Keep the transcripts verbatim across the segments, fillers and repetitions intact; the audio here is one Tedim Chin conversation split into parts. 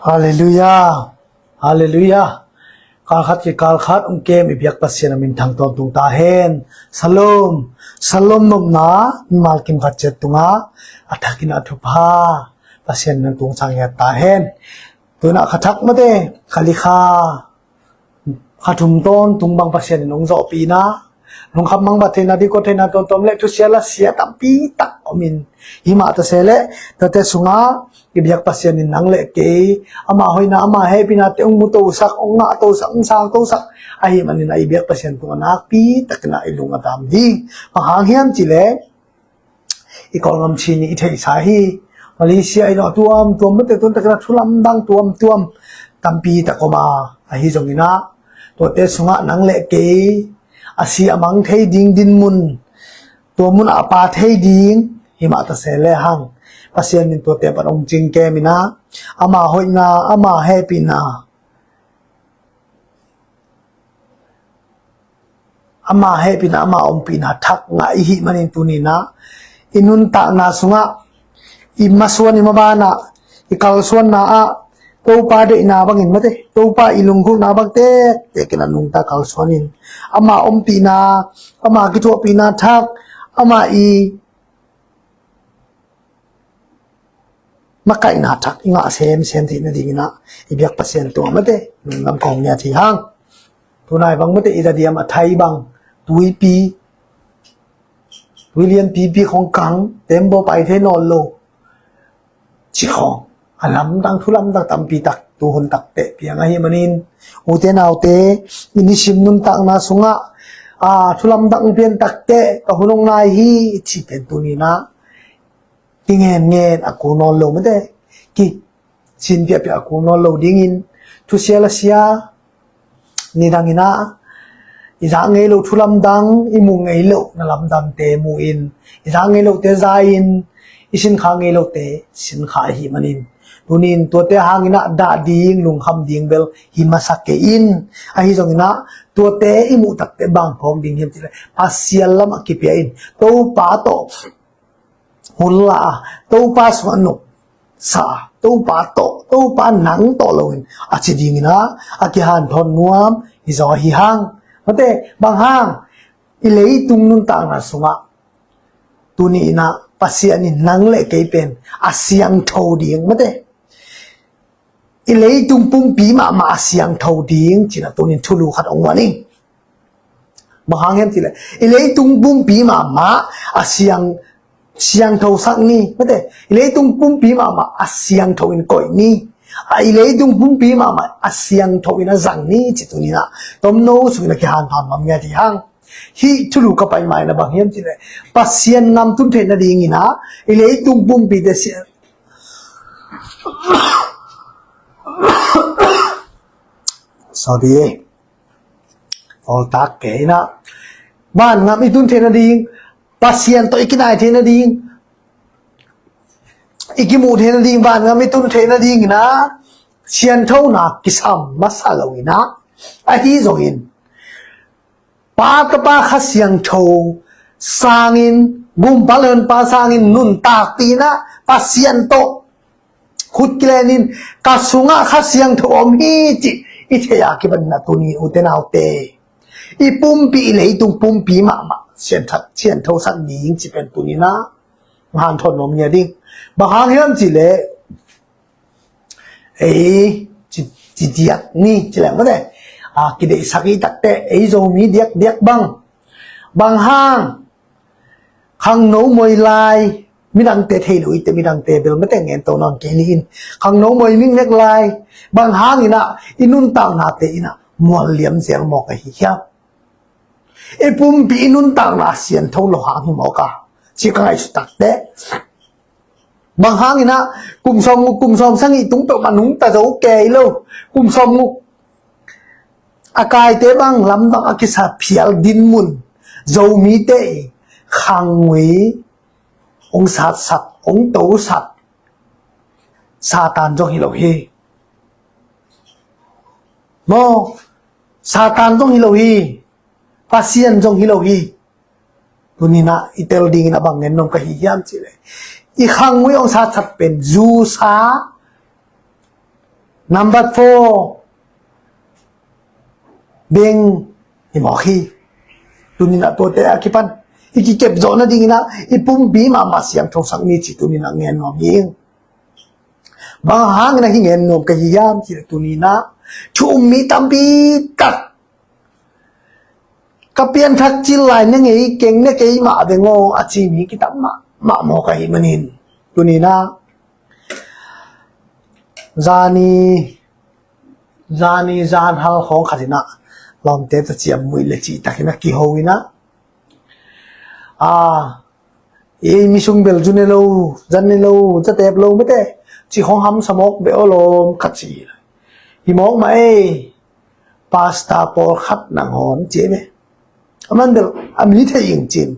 Halleluiah. Halleluiah. Kalkhat ki kalkhat ung kem i biak Pasian a min thang tawntung ta hen. Salom. Salom nopna malkim khat ciat tungah a thakin a thupha Pasian nan tung sang hiat ta hen. Tuna kha thak mate, kha likha, kha thum tawntung bang Pasian in hong zawhpihna, lungkham mangbat theihna, dikot theihna tuamtuam le thusia lasia tampi tak om in, himah ta se le, tate sungah i biak Pasian in nang le kei, ama hoihna, ama hehpihna te hong mu tosak, hong ngah tosak, hong sang tosak ahih manin a i biak Pasian tungah nakpi takin a i lung a dam ding. Bang hang hiam cih le, i Kawlgam Chin i theihsa hi. Malaysia in a tuamtuam mate, tun takin a thulamdang tuamtuam tampi tak om a, ahi zongin a, tuate sungah nang le kei a si a mang thei ding dinmun, tua mun a pa thei ding, himah ta se le hang Pasian in tuate pan hong cingkem in a, ama hoihna, ama hehpihna, ama hehpihna, ama ompihna thak ngah i hih manin tuni in a, i nuntakna sungah, i masuan i maban ah, i kalsuanna ah, Topa deihna bangin mate, Topa i lunggulhna bang tektek in a nungta kalsuan in, ama ompihna, ama kithuahpihna thak, ama i makaihna thak i ngah semsem theih nadingin a, i biak Pasian tungah mate, lungdam kong ngiat hi hang. Tunai bang mate, i za diam a thai bang, tuipi, tui lianpipi khong kang, tembaw pai thei nawn lo, ci khong a lamdang, thulamdang tampi tak tuhun takteh piang ahih manin, ute naute, i nisim nuntakna sungah a thulamdang pian takteh ka hun hong nai hi, ci pen tuni in a, kingenngen a kul nawn lo mate, kisinpiahpiah a kul nawn lo dingin, thusia lasia, nidangin a, i zak ngei loh thulamdang, i mu ngei loh na lamdangte mu in, i zak ngei lohte za in, i sinkha ngei lohte sinkha ahih manin, tuni in tuate hangin a dah ding, lungkham ding bel hi masa kei in, ahi zongin a, tuate i muh takteh bang phawk ding hiam cih le, Pasian lamah kipia in, Topa tawh hun la a, Topa sungah nopsa a, Topa tawh, Topa nang tawh loin a ci dingin a, a kihanthawn nuam hi zaw ahi hang. Mate, bang hang, i leitung nuntakna sungah tuni in a, Pasian in nang le kei pen a siangtho ding, mate, i leitung pumpi mahmah a siangtho ding ci-in a, tuni in thulu khat hong muan ing. Bang hang hiam cih le, i leitung pumpi mahmah a siang, siangtho sak ni, mate, i leitung pumpi mahmah a siangtho in koih ni. A, i leitung pumpi mahmah a siangtho in a zang ni ci, tuni in a, tomno sungin a kihanthawn nuam ngiat hi hang. Hih thulu ka pai ma in a, bang hiam cih le, Pasian ngam tun theih nadingin a, i leitung pumpite siang, sorry, fawltak kei in a, vangam i tun theih nading, Pasian tawh i kinai theih nading, i kimuh theih nading, vangam i tun theih nadingin a, sianthona kisam masa lo in a, ahi zongin Pa, Tapa, Kha Siangtho sangin, Gumpa le Honpa sangin nuntakpih in a, Pasian tawh khut kilenin, ka sungah Kha Siangtho om hi cih i theih a kipan in a, tuni, ute naute, i pumpi, i leitung pumpi mahmah sianthat, sianthosak ding ci pen tuni in a, hanthawn nuam ngiat ding. Bang hang hiam cih le, ei, ci, ci diak ni ci leng mate, a, kideihsak i takteh, ei Zomi diakdiak bang, bang hang, khangno moi lai, midangte thei lo i te, midangte bel mate, ngen to nang kei ni in, khangno moi mingnek lai, bang hangin a, i nuntaknate in a mual liam zel mawk ahi hiam? I pumpi i nuntakna siantho lo hang hi mawk a, ci ka ngaihsut takteh. Bang hangin a, kum sawmguk, kum sawmsagih tung peuhmah nungta zo kei lo. Kum sawmguk a kaite bang lamdang a kisa phial dinmun, Zomite i khangui hong satsak, hong tosak Satan zong hi lo hi. Maw, Satan zong hi lo hi. Pasian zong hi lo hi. Tuni in a, i tel dingin a bang ngen nuam ka hi hiam cih le, i khangui hong satsak pen zusa, Number four, beng hi mawk hi. Tuni-in ah tuate a kipan i kikep zawh nadingin ah i pumpi mahmah siangthosak ni cih tuni-in ah gen nuam hi. Bang hangin ah hih gen nuam ka hi hiam cih leh tuni-in ah thu um mi tampi tak ka pianthak cil lai ne ngei keng ne kei mah beng aw a ci mi kitam mahmah mawk ahih manin tuni-in ah zani zani zanhal khawng khat in ah lawmte tawh ciamnuih le cihtak in ah kiho in ah, a, ei mi sung bel zu ne lo, zan ne lo, za tep lo mate, cih khawng hamsa mawk beh aw lawm ka ci. Hi mawk mah ei, pastor pawlkhat nangawn ci ei ve. Aman bel a mi thei ing cin,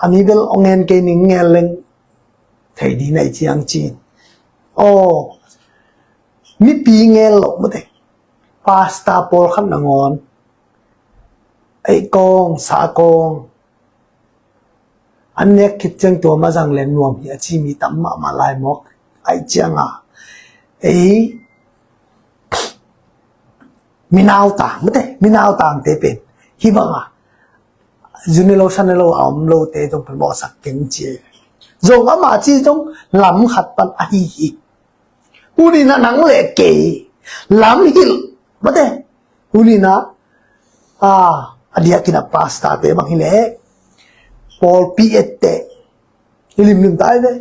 a mi bel hong hen kei ning, ngen leng thei ding na hih ciang cin. Aw, mipi ngen lo mate, pastor pawlkhat nangawn ei kawng sa kawng an nek khit ciang tua mah zang leng nuam hi a ci mi tam mahmah lai mawk ahih ciang a, ei, mi nautang mate, mi nautangte pen hih bang a zu ne lo sa ne lo a om lote zong pen mawhsak keng ci ei. Zong amah ci zong lam khat pan ahi hi. Tuni-in ah nang le kei lam hilh mate, tuni-in ah, a, a diakin ah pastorte bang hi leh pawlpi etteh i limlim ta ei ve.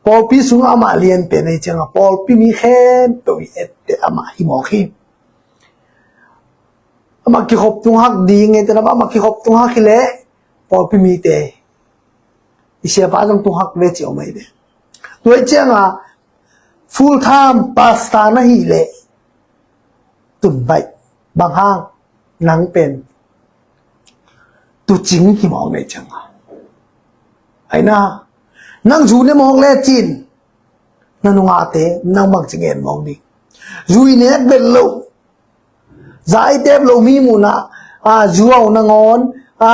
Pawlpi sungah amah lianpen ahih ciang a pawlpi mi khempeuh i etteh amah hi mawk hi. Amah kikhop tung hak ding ei te na, amah kikhop tung hak hi leh pawlpi mite i siapa zong tung hak ve ci om ei ve. Tua ahih ciang a full time pastor na hih leh tun baih, bang hang, nang pen tuucing hi mawk na hih ciang a, ai na, nang zu ne mawk le cin na nungakte nang bang ci ngen mawk ding? Zu i nek bel lo, za i tep lo mi mun ah, a, zuau nangawn, a,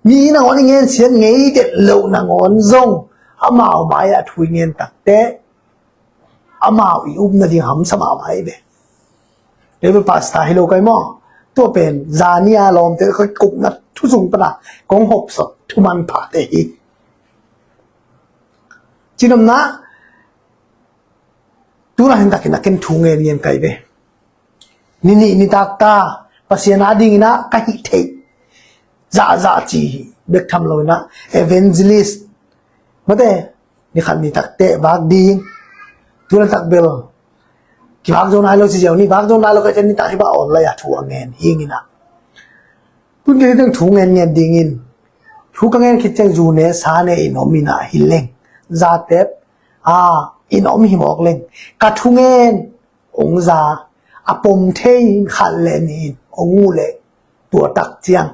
mi nangawn i ngensiat ngei det loh nangawn zong amau mai-ah thu i ngen takteh amau i upna ding hamsa mahmah hi ve. Ei bel pastor hi lo kai maw? Tua pen zani a lawmte ka kikupna thu sung pan a kong hopsak thu manphate hi. Cinomna, tu laitakin a ken thu ngen ngen kai ve. Ni nih nitak ta Pasian adingin ah ka hih theih zahzah ci bek tham lo in ah evangelist mate, ni khat nitak teh vak ding. Tu laitak bel kivak zo nai lo ci ziau ni, vak zo nai lo ka ciang nitak hi bang online ah thu a ngen hi ing in ah. Tun kei teng thu ngen ngen dingin, thu ka ngen khit ciang zu ne sa ne in om in ah hi leng, za tep a in om hi mawk leng, ka thu ngen hong za a pom thei in khat le nih in hong mu leh tua tak ciang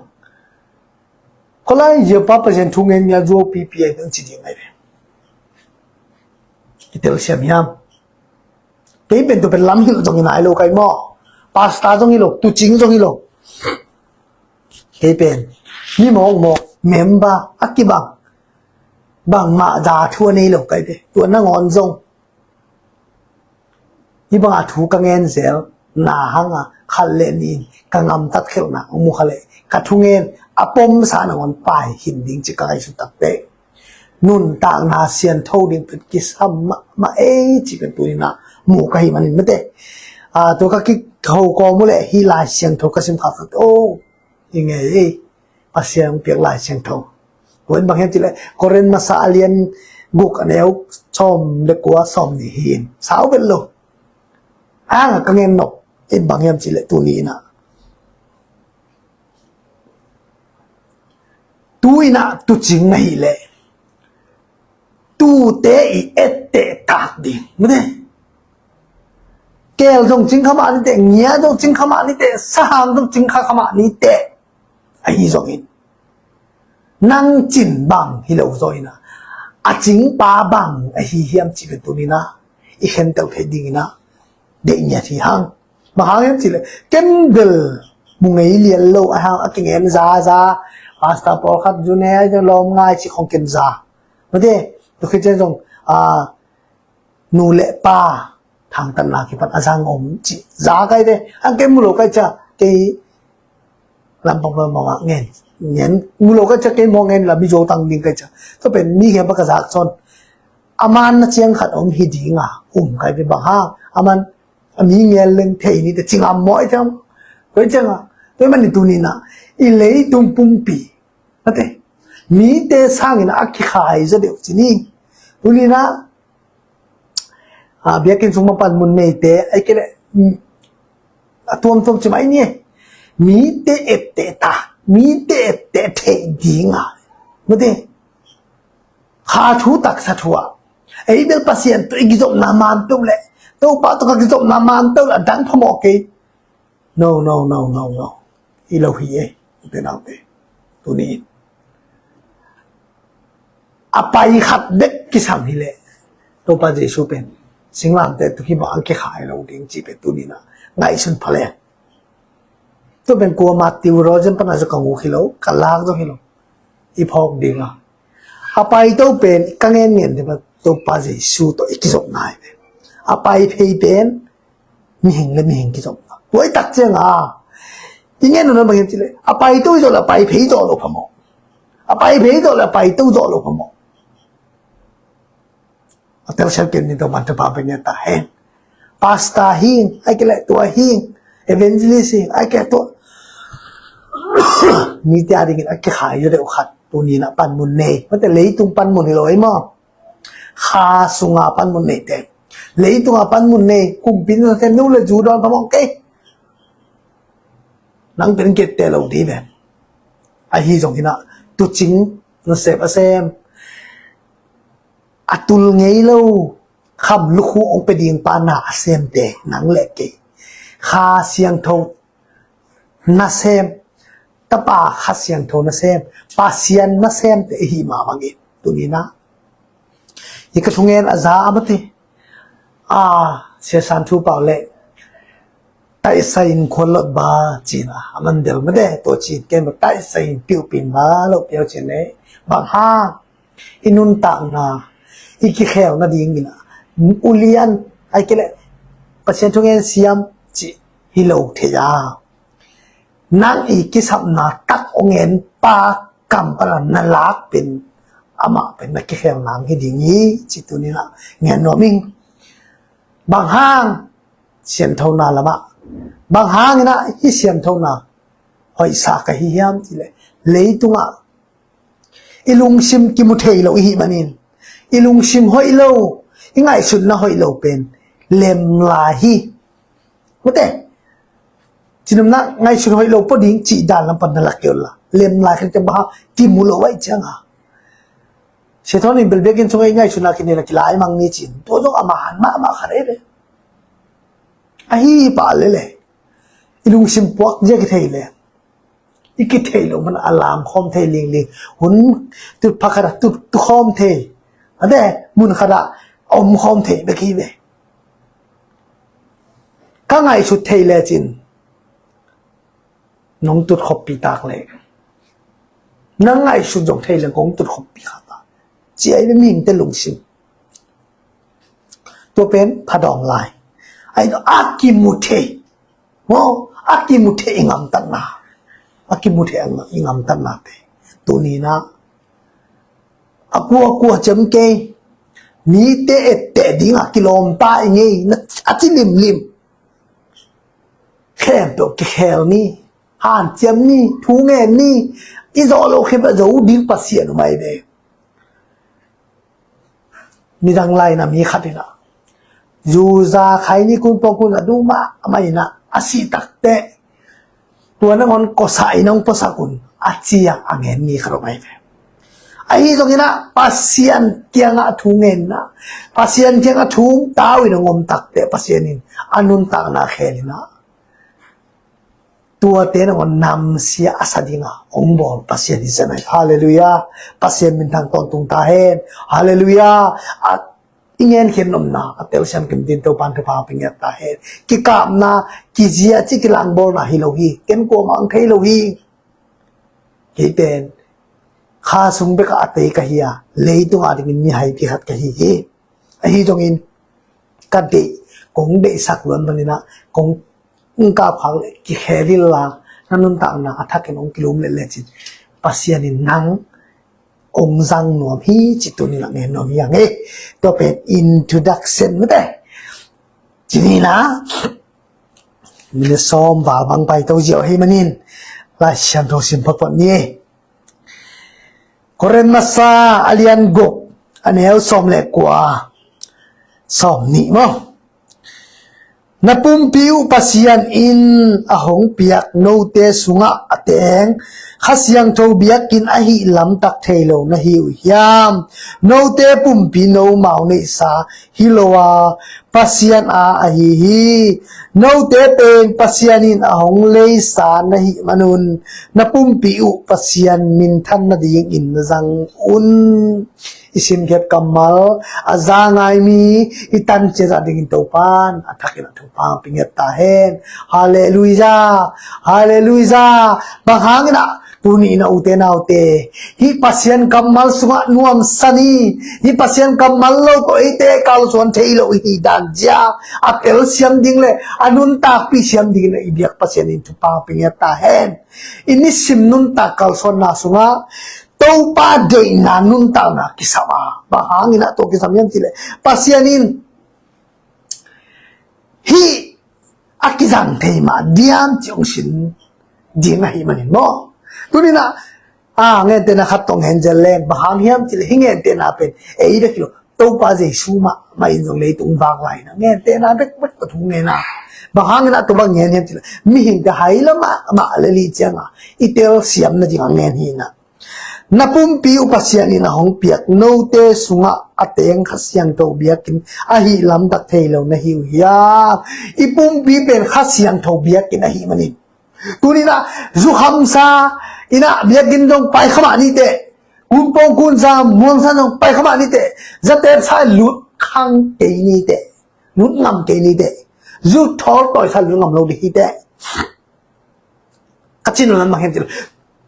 kholai zia pa Pasian thu ngen nia zuau pipi ai nang ci ding ai ve. Kitel siam hiam? Kei pen tua pen lam hilh zong hi nai lo kai maw? Pastor zong hi lo, tuucing zong hi lo. Kei pen mi mawkmawk, member a kibang, bangmah za thu a nei lo kai ve. Tua nangawn zong hih banga thu ka ngen zel na hanga khat le nih in ka ngamtat khelhna hong mu kha leh, ka thu ngen a pomsa nangawn pai khin ding ci ka ngaihsut takteh, nuntakna siangtho ding pen kisam mahmah ei ci pen tuni-in ah mu ka hih manin mate. Ah, tua ka kiho kawm uh leh hih Lai Siangtho ka sim khak khak, oh, hi ngei ei, Pasian hong piak Lai Siangtho. Tua in bang hiam cih leh Korin masa a lian guk a neu sawm le kua, sawm nih hi in, sau bel lo. Ang a ka ngen nop in bang hiam cih leh tuni-in ah, tu-in ah tuucing na hih leh tuute i etteh tak ding mate. Keel zong cing kha mah ni teh, ngia zong cing kha mah ni teh, sahang zong cing kha kha mah ni teh, ahi zongin nang cin bang hi lo zaw in ah, a cingpa bang ahi hiam cih pen tuni-in ah i khentel theih dingin ah deih ngiat hi hang. Bang hang hiam cih leh ken bel mu ngei lian lo, a hang a kingen zaza, pastor pawlkhat zu ne, lawm ngai cih khong ken za mate. Tua khit ciang zong, ah, nu le pa hangtanna kipan a zang om ci za kai te, ang kei mu lo kai cia, kei lampang pang mawng a ngen, ngen mu lo kai cia, kei mawng ngen la mi zo tang ding kai cia. Tua pen mi hiam pa ka zak son, a man na ciang khat om hi ding a, um kai te bang hang, a man a mi ngel leng thei ni te cingam mawi ciang, koi ciang a, tua man ni tuni na, i leitung pumpi, mate, mite sangin a kikhai zaw deuh ci ni. Tuni na, a, biakinn sung ma panmun neite, ai kei le, mm, a tuamtuam ci mai ni. Mite etteh ta, mite etteh thei ding a, mate, kha thu taksa thu a, ei bel Pasian tawh i kizopna man peuh le, Topa tawh ka kizopna man peuh le, a dang phamawh kei. No, no, no, no, no. I lo hi e, ute naute. Tuni in a pai khat dek kisam hi leh, Topa Jesu pen singlamte tuk hi bang ang kikhai lo ding ci pen tuni na ngaihsun pha le. Tua pen kua Matthew Rosen pana zo ka nguk hi lo, ka lak zo hi lo. I phawk ding a, a paito pen ka ngen ngen ding a, Topa Jesu tawh i kizopna hi pen. A pai phei pen mihing le mihing kizopna. Tua i tak ciang a, i ngen nuna bangin ci le, a paito i zawh le a pai phei zawh lo phamawh. A pai phei zawh le a paito zawh lo phamawh. A telsiam kem ni, tua man tua pa pen ngen ta hen. Pastor hing, ai kei le tua hing, evangelist hing, ai kei tua. Mite a dingin a kikhai zaw deuh khat tuni na panmun nei, mate, leitung panmun hi lo ei maw. Kha sunga panmun nei te, leitunga panmun nei, kumpi na te, nu le zu dawn phamawh kei. Nang pen kette lo ding ve. Ahi zongin a, tuucing nasep a sem, a tul ngei lo kham lukhu ong pe ding pa na a semte nang le kei, Kha Siangtho nasem, Tapa Kha Siangtho nasem, Pasian nasemte i hi mah bangin tuni na, i ka thungen a za a mate, a, Sia San Thu Pau le, taisa in khual lot ba cina a man del mate, tua cin ken ba taisa in piuh pin ba lo piau cin le, bang hang i nuntakna, i kikhelna dingin a, ulian, ai kei le, Pasian thungen siam ci hi lo thei a, nang i kisapna tak ong en pa kam pana na lak pen amah pen na kikhel nang hi ding hi ci tuni na ngen nuam ing. Bang hang sianthona lamah, bang hangin a hi sianthona hoihsa ka hi hiam ci le, leitungah i lungsim kimu thei lo i hih manin, i lungsim hoih lo, i ngaihsutna hoih lo pen lem lai hi. Mate, cinamna ngaihsut hoih lo pua ding cih dan lam pan na lak kei un la, lem lai khat ciang bang hang kimu lo aih ciang a, Siathon in bel biakinn sungah i ngaihsutna kinei la kilai mang ni cin, tua zong a man mahmah khat ei ve. Ahi pah lele, i lungsim puak zia kithei le, i kithei lo man a lam khawm thei lingling. Hun tu pha khat a tu, tu khawm thei, a de mun khat a om khawm thei bek hi ve. Ka ngaihsut thei lecin nong tut khoppi tak le, nang ngaihsut zong thei le kong tut khoppi kha ta, ci ai ve mihingte lungsim. Tua pen phadawng lai. Ai a kimu thei, maw, a kimu thei i ngamtatna, a kimu thei i ngamtatnate tuni na, a kua kua ciam kei, mite etteh dingah kilawmta i ngei na a ci limlim. Khempeuh kikhel ni, hanciam ni, thu ngen ni, i zawh loh khempeuh zo ding Pasian um ai ve. Midang laina mi khat in a, zuza khai ni kun pawng kun a duma amah in a, a sih takteh tua nangawn kawsah in hong puasak un a ci a, a ngen mi khat om ai ve. Ahi zongin a Pasian kiangah a thu ngenna, Pasian kiangah thu tau in hong om takteh Pasian in a nuntakna khel in a, tuate nangawn namsia a sa dinga hong bawl Pasian hi zen ai. Halleluiah. Pasian minthang tawntung ta hen. Halleluiah. A i ngenkhiat nopna a telsiam kim ding Topan thupha hong pia ngiat ta hen. Kikapna, kizia ci kilangbawlna hi lo hi. Ken kuamah ang thei lo hi. Kei pen kha sung bekah a tei ka hi a, leitung a dingin mi haipi khat ka hi hi. Ahi zongin ka deih, kong deihsak luat manin ah kong kap khak leh kikhel inla, na nuntakna a thakin hong kilum letlet cin Pasian in nang hong zang nuam hi cih tuni-in ah ngen nuam hi hang e. Tua pen introduction mate. Cih ni-in ah minute sawm val bang pai to ziau ahih manin Lai Siangtho sim photphot ni. Korin masa a lian guk, a neu sawm le kua, sawm nih maw? Na pumpi uh Pasian in a hong piak note sungah a teng Kha Siangtho biakinn ahih lamtak thei lo na hi uh hiam? Note pumpi nomau neihsa hi lo a, Pasian a ahi hi. Note pen Pasian in a hong leisa na hih manun na pumpi uh Pasian minthan nadingin na zang un. I simkhiat kammal a za ngai mi i tan ciat a dingin Topan a thakin ah thupha pia ngiat ta hen. Halleluijah. Halleluijah. Bang hangin ah tuni-in ah ute naute, hih Pasian kammal sungah nuamsa ni, hih Pasian kammal lo tawh eite kalsuan thei lo i hih dan zia a telsiam ding le a nuntakpih siam dingin ah i biak Pasian in thupha pia ngiat ta hen. I nisim nuntak kalsuanna sungah Topa deihna nuntakna kisam a, bang hangin ah tua kisam hiam cih leh Pasian in hih a kizang thei mah diam cih hong sin ding ahih manin maw? Tuni-in ah, a, ngentehna khat tawh ngen zel leng, bang hang hiam cih leh hih ngentehna pen ei bek hi lo, Topa Jesu mah, mah in zong leitung vak lai-in ah ngentehna bekbek tawh thu ngen a. Bang hangin ah tua bang ngen hiam cih leh mihingte hai lamah mah le lih ciang a i telsiam nading a ngen hi-in ah, na pumpi uh Pasian in a hong piak note sungah a teng Kha Siangtho biakinn ahih lamtak thei lo na hi uh hiam? I pumpi pen Kha Siangtho biakinn ahih manin, tuni-in ah zukhamsa in ah biakinn dong pai kha mah ni teh, kunpawng kunsa muangsa dong pai kha mah ni teh, zatepsa lut khang kei ni teh, lut ngam kei ni teh, zu thawl tawisa lut ngam lo ding hi teh. Ka cih nop lam bang hiam cih leh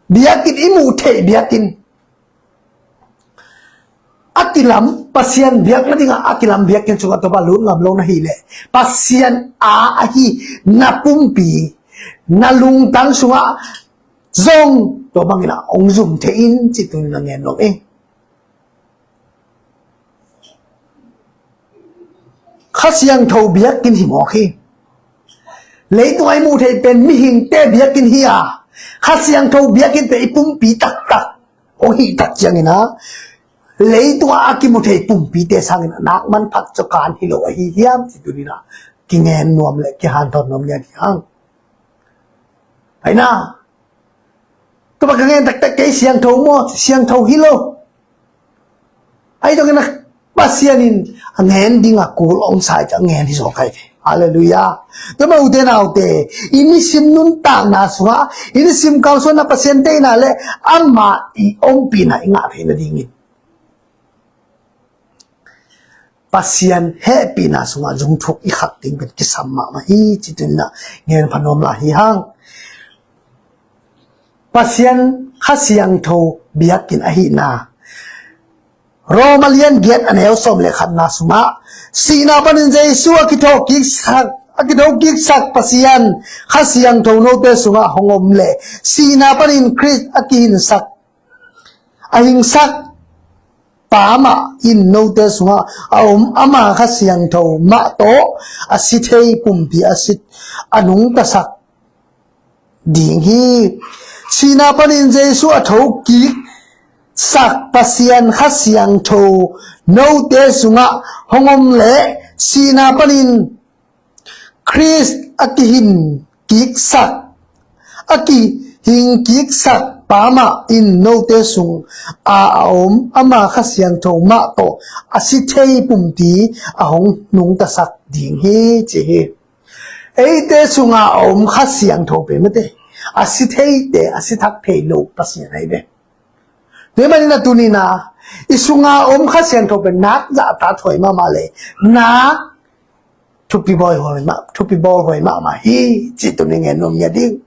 biakinn, i muh theih biakinn, a kilam, Pasian biak nadingah a kilam biakinn sungah Topa lut ngam lo na hih leh, Pasian a ahi na pumpi, na lungtang sungah zong tua bangin ah hong zum thei in cih tuni-in ah ngen nuam ing. Kha Siangtho biakinn hi mawk hi. Leitung a i muh theih pen mihingte biakinn hi a, Kha Siangtho biakinn pen i pumpi taktak hong hih tak ciangin ah, leitung a a kimu thei pumpite sangin ah nak manpha cawkan hi lo ahi hiam cih tuni-in ah kingen nuam le kihanthawn nuam lian hi hang. Aina, tua bang ka ngen taktak kei siangtho maw, siangtho hi lo. Ahi zongin ah Pasian in a ngen ding a kul hong sa hi ciang a ngen hi zaw kha hi ve. Halleluijah. Tua mah ute naute, i nisim nuntakna sungah, i nisim kalsuanna Pasian deihna le amah i ompihna i ngah theih nadingin Pasian hehpihna sungah zungthuk i khak ding pen kisam mahmah hi cih tuni-in ah ngen pha nuam lai hi hang. Pasian Kha Siangtho biakinn ahihna. Roma lian giat a neu sawm le khatna sungah, sihna panin Jesu a kithokiksak, a kithokiksak Pasian Kha Siangtho note sungah hong om leh, sihna panin Khrist a kihinsak, a hingsak Pa mah in note sungah a om ama Kha Siangtho mah tawh a si thei pumpi a si, a nungtasak ding hi. Sihna panin Jesu a thokiksak Pasian Kha Siangtho note sungah hong om leh, sihna panin Khrist a kihin kiksak, a kihing kiksak Pa mah in note sung a, a om ama Kha Siangtho mah tawh a si thei pumpi a hong nungtasak ding hi ci hi. Eite sunga a om Kha Siangtho pen mate, a si theite, a si thak thei lo Pasian ahi ve. Tua manin a tuni-in ah i sunga a om Kha Siangtho pen nak zahtak huai mahmah le nak thupi bawl huai mah, thupi bawl huai mahmah hi cih tuni ngen nuam ngiat ding.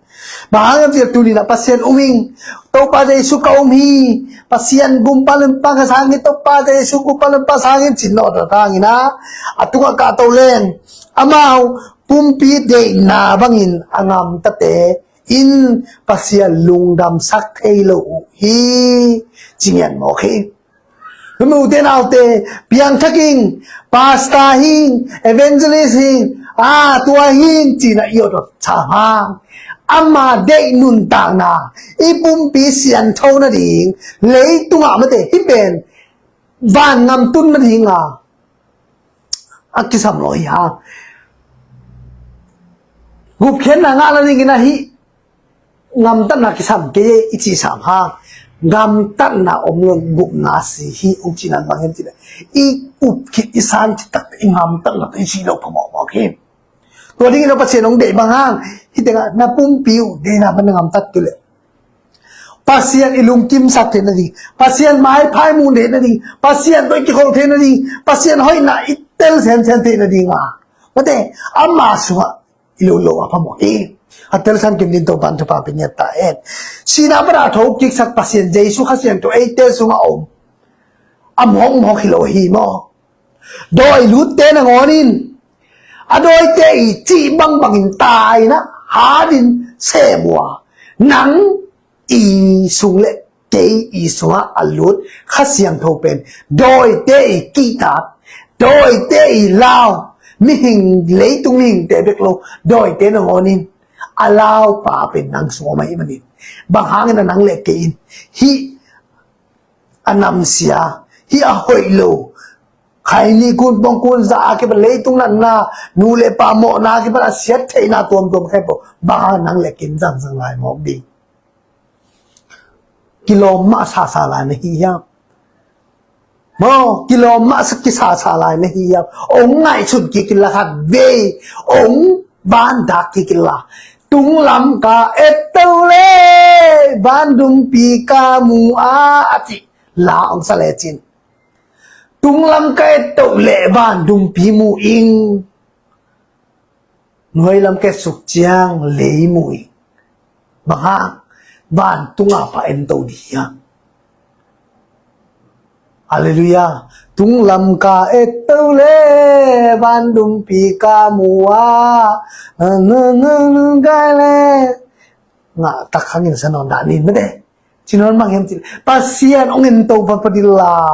Bang hang hiam cih leh tuni-in ah Pasian um ing, Topa Jesu ka um hi, Pasian gumpa lampa ka sang hi, Topa Jesu gumpa lampa sang hi cih nawt hangin ah, a tungah kahto leng amau pumpi deihna bangin a gamtate in Pasian lungdamsak thei lo uh hi, ci ngian mawk hi. Ka ute naute, piangthak ing, pastor hing, evangelist hing, a tua hing ci-in ah i awt awt sam hang, ama deih nuntakna, i pumpi siangtho nading, leitungah mate, hih pen vangam tun nading a a kisam lo hi hang. Gupkhiatna ngah nadingin ah hih gamtatna kisam kei e i cih sam hang, gamtatna om lo gupna si hi, hong cihna bang hiam cih leh i up khit, i san khit tak i gamtatna tawh i cih loh phamawh mawk hi. Tua dingin ah Pasian hong deih bang hang, hih tengah na pumpi uh deihna pan na gamtat kei leh Pasian i lungkimsak theih nading, Pasian maipha i muh theih nading, Pasian tawh i kikholh theih nading, Pasian hoihna i tel semsem theih nading a, mate, ama sungah i lo lo a phamawh hi. A telsan kim dingin Topa'n thupha pia ngiat ta hen. Sihna pan a thokiksak Pasian Jesu Kha Siangtho eite sungah om, a mawkmawk hi lo hi maw? Dawi lutte nangawn in, a dawite i cih bangbangin tai-in ah, hatin sem uh a, nang i sung le kei i sungah a lut Kha Siangtho pen dawite i kihtak, dawite i lau, mihing, leitung mihingte bek lo, dawite nangawn in a laupa pen nang sung om ahih manin, bang hangin ah nang le kei in hih a namsia, hih a hoih lo, khaini kun pong kun za a kipan, leitung natna, nu le pa mawhna a kipan a siat theihna tuamtuam khempeuh, bang hang nang le kei in zangzang lai mawk ding? Kilawm mah sasa lai na hi hiam? Maw, kilawm mah sa kisasa lai na hi hiam? Ong ngaihsun kik inla, khatvei ong vandak kik inla, tunglam ka et to le, vandumpi ka mu a, a cih la ong sa lecin, tunglam ka et to le vandumpi mu ing, nuailam ka et suk ciang lei mu ing. Bang hang? Vantung a pa en to ding hiam? Halleluiah. Tunglam ka et to le, vandumpi ka mu a, nung nung nung kai le, ngah tak hangin sa nawn dah ning mate. Ci nawn bang hiam cih leh Pasian ong en to pah pah ding la,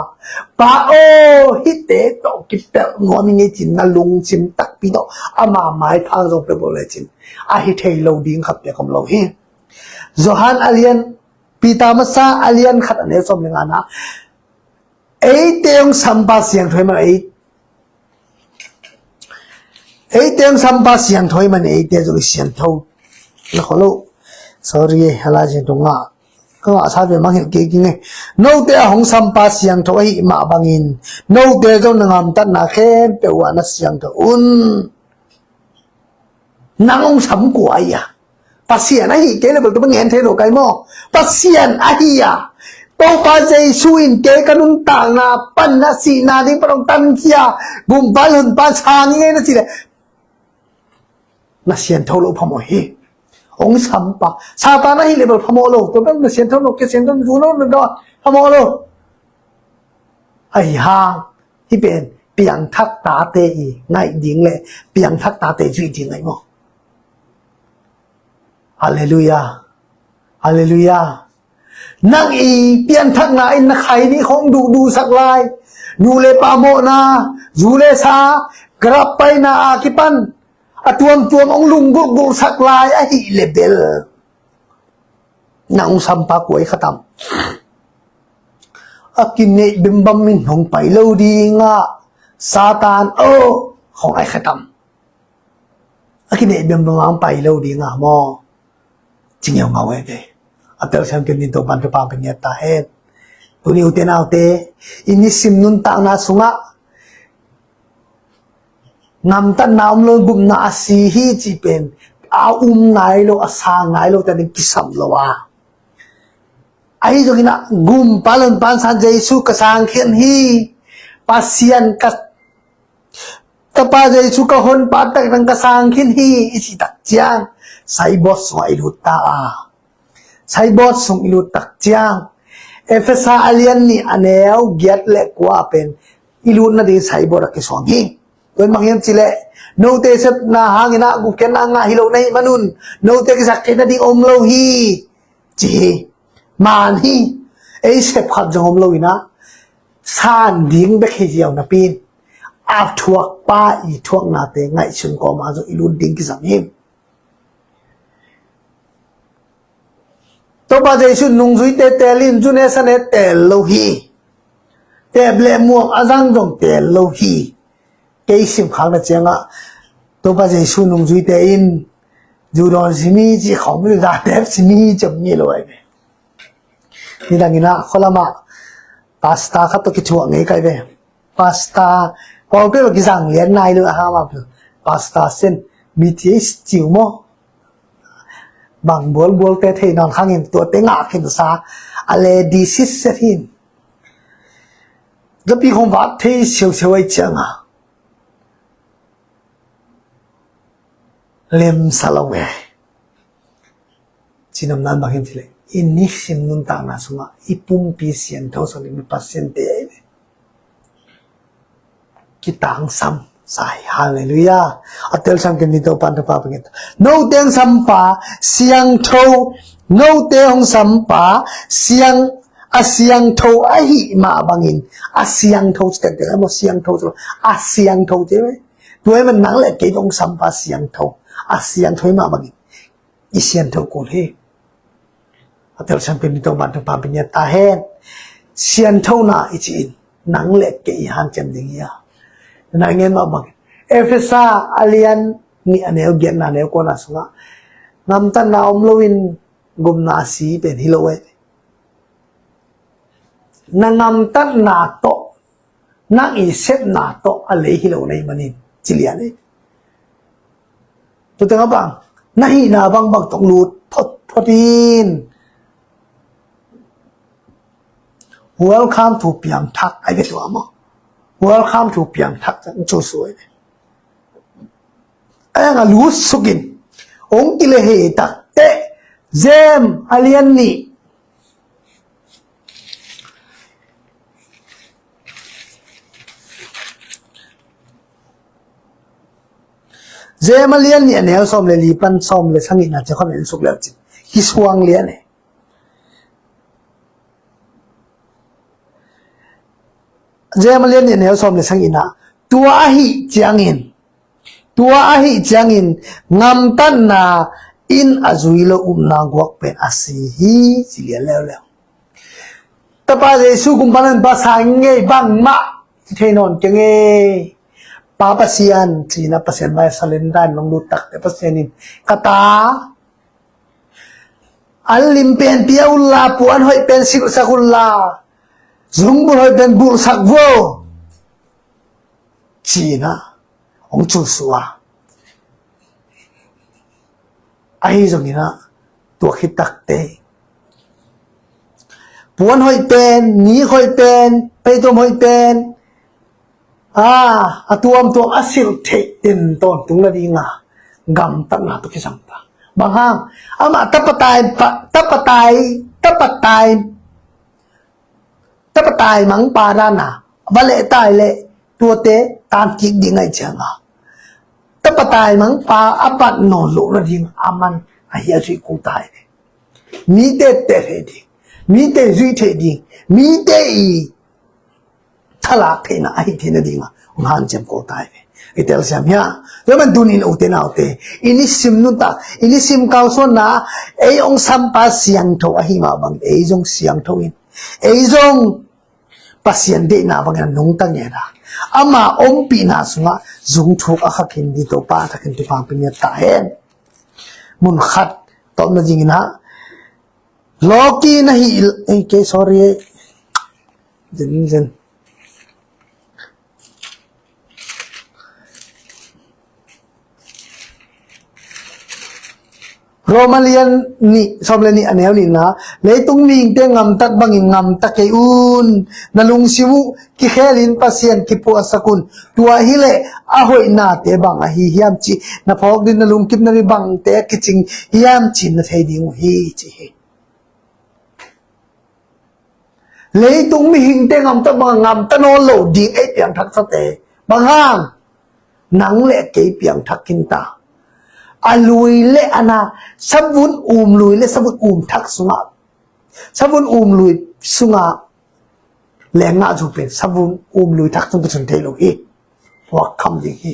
Pa aw, hihte tawh kipelh nuam ing ei cin, na lungsim takpi tawh ama maipha zong pia bawl lecin, a hi thei lo ding khat peuh om lo hi. Johan a lian, Peter masa a lian khat a neu sawm le nga na, eite hong sampa siangtho ahih man, ei, eite hong sampa siangtho ahih man, eite zong i siangtho na khol lo. Sorry, a lai siangtho ngah, ka ngah sa ve mang hilh kei ing e. Note a hong sampa siangtho ahih mah bangin, note zong na gamtatna khempeuh ah na siangtho un. Nang hong sam kua ahi a? Pasian ahi kei le bel tua bang ngen thei lo kai maw? Pasian ahi a, Topa Jesu in kei ka nuntakna pan a sihna ding pan hong tankhia, gumpa le honpa sang ing ei na cih leh, na siangtho loh phamawh hi. Hong sampa Satan ahi le bel phamawh lo, tua bel na siangtho lo, kei siangtho lo, zu lo, na dawn phamawh lo. Ahi hang, hih pen piangthak tate i ngaih ding le piangthak tate zuih ding ahi maw? Halleluiah. Halleluiah. Nang i pianthakna in na khaini khawng duhduhsak lai, nu le pa mawhna, zu le sa, grab paina a kipan a tuamtuam hong lunggulhgulhsak lai ahih le bel, nang hong sampa kua ahi kha tam? A kineih bembam in hong pai lo ding a, Satan aw, khawng ahi kha tam? A kineih bembam a hong pai lo ding a maw? Ci ngeungau e ve. A telsiam kim dingin Topa'n thupha pia ngiat ta hen. Tuni ute naute, i nisim nuntakna sungah gamtatna om lo, gupna a si hi cih pen a um nai lo, a sang nai lo te ading kisam lo a, ahi zongin ah gumpa le honpa sang Jesu ka sang khin hi, Pasian ka Tapa Jesu ka honpa taktak ka sang khin hi i cih tak ciang, saibot sungah i lut ta a, saibot sung i lut tak ciang Efesa a lian nih a neu giat le kua pen i lut nading saibot a kisuang hi. Tua in bang hiam cih leh note sepna hangin ah gupkhiatna ngah hi lo na hih manun note kisakkhia nading om lo hi ci hi. Man hi. Ei sep khat zong om lo in ah san ding bek hi ziau napi in a thuakpa i thuaknate ngaihsun kawma zong i lut ding kisam hi. Topa Jesu nungzuite teel in, zu ne sa ne teel lo hi. Teep le muak a zang zong teel lo hi. Kei simkhakna ciangah Topa Jesu nungzuite in zu dawn simi ci khawng mi, za teep simi ci om ngei lo ahi ve. Nidangin ah khualamah pasta khat tawh kithuah ngei kai ve. Pasta, Kawlpia kizang lian nai lo a hama pil. Pasta sen, mi ti ei ciu maw? Bang bualbualte thei nawn khangin tuate ngah khin sa a le di sitset hin. Zapi khong vat thei siausiau ai cianga lemsa lo e. Cinomnan bang hiam cih leh i nisim nuntakna sungah i pumpi siangtho sawm le mi Pasian te ahi ve. Kitangsam sa hi. Halleluiah. A telsiam kei ni Topa thupha pia ngei ta. Note hong sampa siangtho, note hong sampa siang, a siangtho ahi mah bangin, a siangtho ci tektek a maw, siangtho ci lo, a siangtho ci ve. Tua hi man nang le kei hong sampa siangtho, a siangtho ahi mah bangin i siangtho kul hi. A telsiam pin ni Topa thupha pia ngei ta hen. Siangthona i ci in nang le kei i hanciam ding hi a. Na ngen mah bang Efesa a lian nih a neu giatna neu kuana sungah ngamtatna om loin gupna a si pen hi lo e. Na ngamtatna tawh nang i sepna tawh a lei hi lo na hih manin ci lian e. Tua tengah bang na hihna bangbang tawh lut photphot in. Welcome to piangthak ai ve tua maw? Welcome to piangthak, cu suai ve. Ai ang a lut sukin ong kile he tak teh. Jem a lian nih Jem a lian nih a neu sawm le li pan sawm le sagihna ciang khawng en suk leu cin kisuang lian e. Jem a lian nih a neu sawm le sagihna, tua ahih ciangin, tua ahih ciangin ngamtatna in a zui lo upna guak pen a si hi, ci lian leuleu. Tapa Jesu kumpi'n pa sa ngei bangmah i thei nawn keng ei. Pa Pasian, cina Pasian mai salin dan nong lut takte Pasian in ka ta an lim pen pia unla, puan hoih pen silhsak unla, zungbul hoih pen bulhsak vo. Cina hong cu sua. Ahi zongin ah tua khit takte puan hoih pen, nik hoih pen, peitom hoih pen, a, a tuamtuam a silh theih ten tawntung nadinga gamtatna tawh kisam ta. Bang hang? Amah tapatai, tapatai, tapatai tapatai mangpa dana va lehtai leh tuate tankik ding ahi cianga, tapatai mangpa a pat nawn loh nading a man ahi a zuih kul tai. Mite teh theih ding, mite zuih theih ding, mite i thalak theihna ahi theih nadinga hong hanciam kul tai ve. I telsiam hia? Tua man tunin ute naute, i nisim nuntak, i nisim kalsuanna ei hong sampa siangtho ahi mah bangin ei zong siangtho in, ei zong Pasian deihna bangin a nungta ngen a, ama ompihna sungah zung thuk a kha khin ding Topa a thakin thupha pia ta hen. Mun khat tawpna dingin ah lawki na hi, eh, kei sorry, eh. Zin, zin. Roma lian nih, sawm le nih a neu nihna, leitung mihingte ngamtat bangin ngamta kei un. Na lungsim uh kikhelin Pasian kipuahsak un. Tua hileh a hoihnate bang ahi hiam cih na phawk ding, na lungkimna ding bangte a kicing hiam cih na thei ding uh hi, ci hi. Leitung mihingte ngamta bang ngamta nawn lo ding ei piangthaksate. Bang hang? Nang le kei piangthak khin ta. A lui le a na, savun um lui le savun um thak sungah, savun um lui sungah leng ngah zu pen savun um lui thak sung kisun thei lo hi. Puak kham ding hi.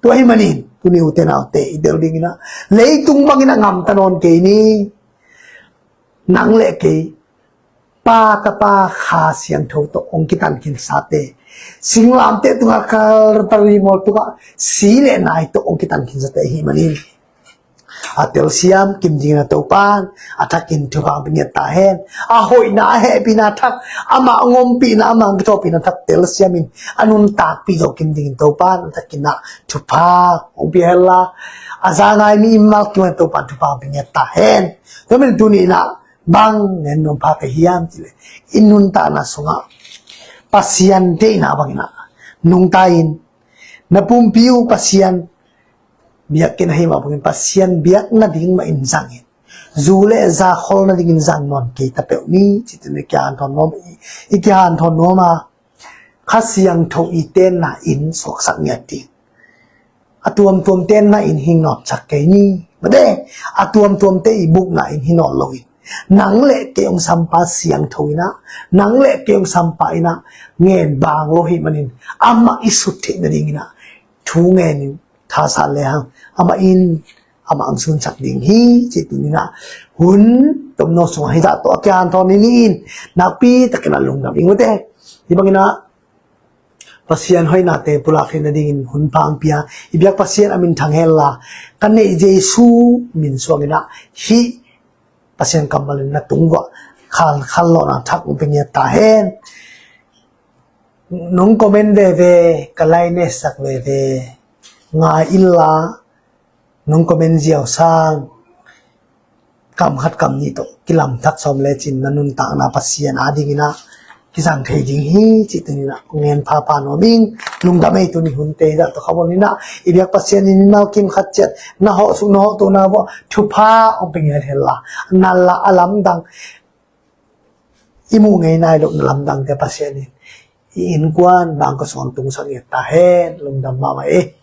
Tua hi manin tuni ute naute i del dingin ah, leitung bangin a ngamta nawn kei ni. Nang le kei, Pa, Tapa, Kha Siangtho tawh hong kitan khinsate, singlamteh tungah, Kalvari mual tungah si le nai tawh hong kitan khinsate i hih manin, a telsiam kim dingin a Topan a thakin thupha hong pia ngiat ta hen. A hoihna, a hehpihna thak, amah hong ompihna, amah hong kithopihna thak telsiamin a nuntakpih zo kim dingin Topan a thakin ah thupha hong pia hen la, a za ngai mi mimal kim a Topan thupha hong pia ngiat ta hen. Tua manin tuni in ah bang ngen nuam pha ka hiam cih leh, i nuntakna sungah Pasian deihna bangin ah nungta in, na pumpi uh Pasian biakinn ahi mah bangin Pasian biak nading mah in zang in, zu le za khol nadingin zang nawn kei ta peuh ni, ci-in i kihanthawn nuam, i kihanthawn nuam a, Kha Siangtho i tenna in suaksak ngiat ding. A tuamtuam tenna in hi nawn sak kei ni. Mate, a tuamtuamte i bukna in hi nawn lo in, nang le kei hong sampa siangtho in ah, nang le kei hong sampa in ah ngen bang lo hi manin, amah i sut theih nadingin ah thu ngen in, thasan le hang amah in, amah hong sunsak ding hi, ci-in ah hun tomno sungah hizah tawh a kihanthawn ni in, nakpi takin a lungdam ing, mate. Hih bangin ah Pasian hoihnate pulak theih nadingin hun pha hong pia i biak Pasian a min thang hen la, ka neih Jesu min suangin ah hih Pasian kammal in na tung uah khan khanlawhna thak hong pia ngiat ta hen. Nong comment veve, ka likeness sak veve, ngai in la, nong comment ziau sang, kam khat kam nih tawh kilamthak sawm lecin na nuntakna Pasian adingin ah kizang thei ding hi, ci-in ah ngen phapha nuam ing. Lungdam ei, tuni hunte hizah tawh khabawl in ah i biak Pasian in mimal kim khat ciat na hawh suk, na hawh to na vawh thupha hong pia ngiat hen la, na la a lamdang, i muh ngei nai loh na lamdangte Pasian in i innkuan bangkua sungah tungsak ngiat ta hen. Lungdam mahmah ei.